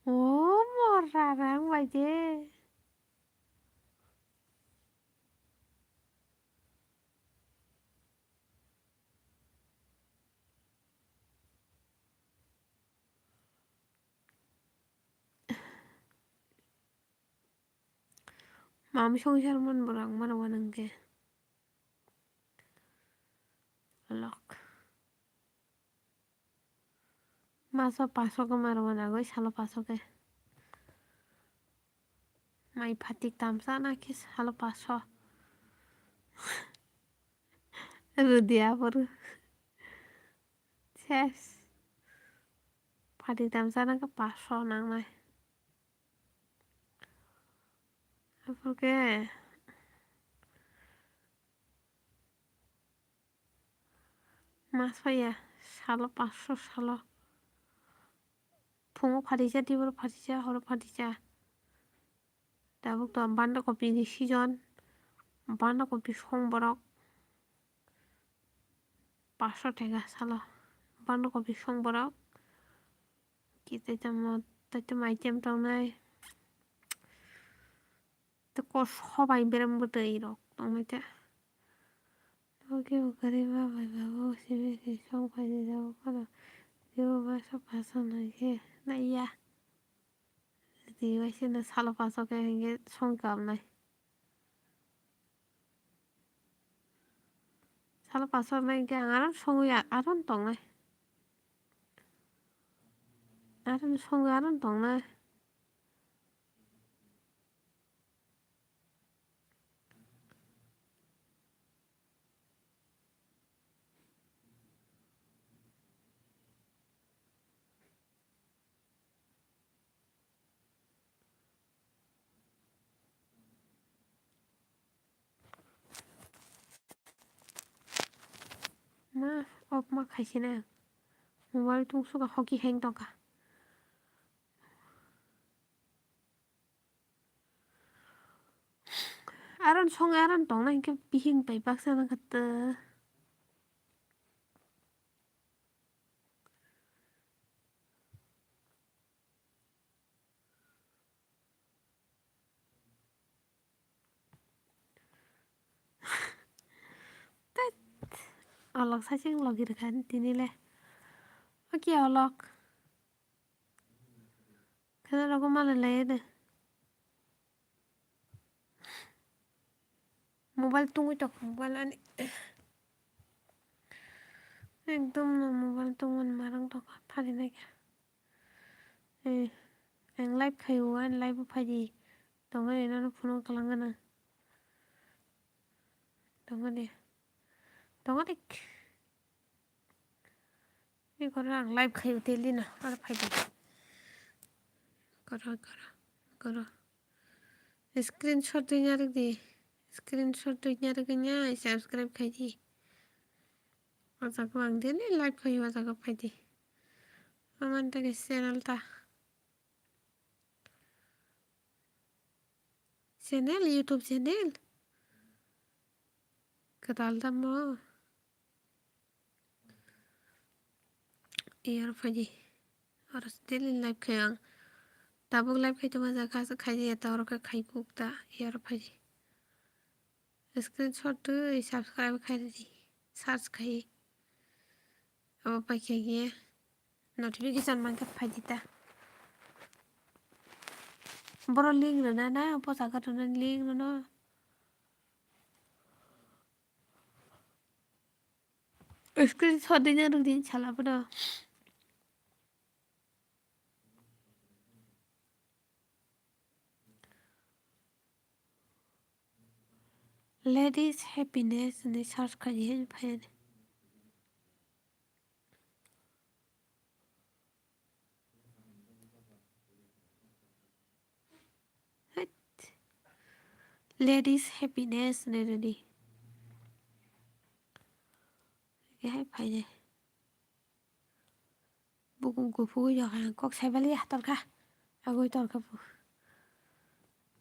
O morra rang bai de. Mam songchar man borok mano wanang khe. Lok. Maso paso khe mano wanagwi salo paso khe. Mai phatik tamsa na khe salo paso. Rudi apor. Ses. Phatik tamsa na khe paso nangnai. Apor khe mas phaiya salo paso salo. Phungo phatisa, tiboro phatisa, horo phatisa. Tabuk to banda kopi ni season. Banda kopi song borok. Paso tega salo. Banda kopi song borok. Khe tei tamo, tei tamo item tongnai. Tei kos hobai berem bwtwi rok tongnai te. Tei kebo kwrwi ba bai ba bo simi se song phai rijak phano. Tei bo masa paso nai khe naiya. Tei bai se no salo paso khe hinkhe song kabnai. Salo paso nai khe ang aro songwi a-, aro tongnai. Aro songwi aro tongnai. Ma, off ma khaisina. Mobile tungsuka hoki hang tongkha. Aron song aron tongna hinkhe bihing bai baksa nang kha ta. Tet. Olok saichung logi rwkha tini le. Oke olok. Khana rogo malai lai de. Mobile tungwi tongkha, mobile ani. Ekdom no mobile tungmani marang tongkha, phari naikha. Eh, ang live khaio, ani live o phaidi. Tongmani nono phone o kwlangana. Tongmani. Tongmani. Ni koro ang live khaio daily no, aro phaidi. Koro, koro, koro. Screenshot twi narwk di. Screenshot twi narwk nya subscribe khaidi. O jaga ang daily live khaio, o jaga phaidi. Amani tei channel ta. Channel, YouTube channel. Kwtal tamo. Iyar phaidi. Oro daily live khai ang. Tabuk live khai tongma jaga aswk khai ya ta oro khe khai kuk ta. Iyar phaidi. Screenshot twi subscribe khai di. Search khai. Abo pai khe ye notification man khe phai di ta. Boro link rwna na, posa khe rwna link rwno. Screenshot dina rwdi sala bono. Ladies happiness ni search khaidi phai. Ladies happiness ni rwdi. Hai phai. Bukung kuphugwi jokha kok saibali hatorkha. Agwi torkha bu.